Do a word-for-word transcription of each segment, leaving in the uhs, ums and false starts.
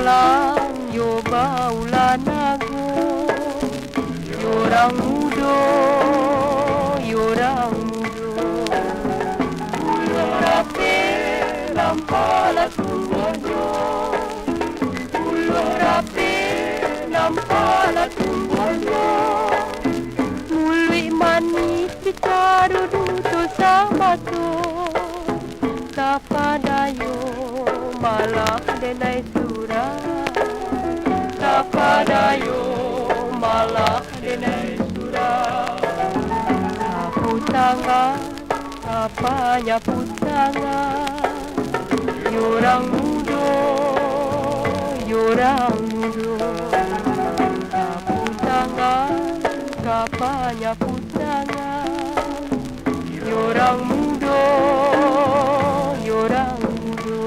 Malang yo baulah nago, yo urang mudo, yo urang mudo. Uluang rapek nampak lah tumbuahnyo, uluang rapek nampak lah tumbuahnyo. Muluik manih sacaro duto samato. Tapadayo malah denai surang, tapadayo malah denai surang. Sapu tangan, kapa nyapu tangan, yo urang mudo, yo urang mudo. Sapu tangan, kapa nyapu tangan, yo urang mudo, yo urang mudo.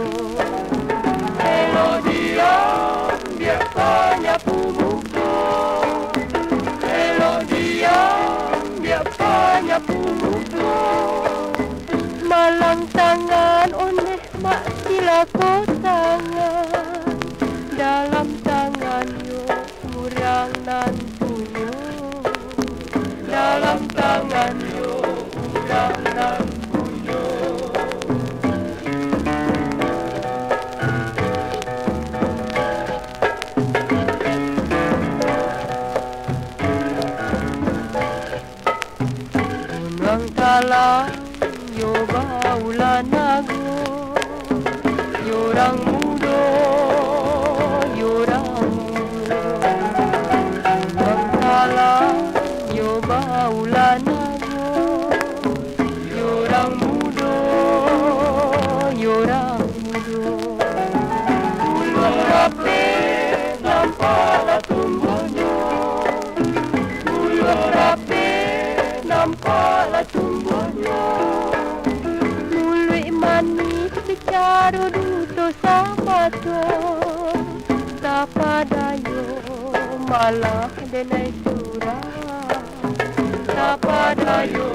Elok diam, biak panyapu muko. Elok diam, biak panyapu muko. Malang tangan ondeh mak cilako tangan. Dalam tangan yo urang nan punyo, dalam tangan yo urang nan punyo. Urang kalang yo baulah nago, yo urang mudo, yo urang mudo. Urang kalang yo baulah nago, yo urang mudo, yo urang mudo. Uluang rapek nampak lah tumbuahnyo, uluang rapek nampak lah tumbuahnyo. Muluik manih sacaro duto samato, tapadayo malah denai surang, tapadayo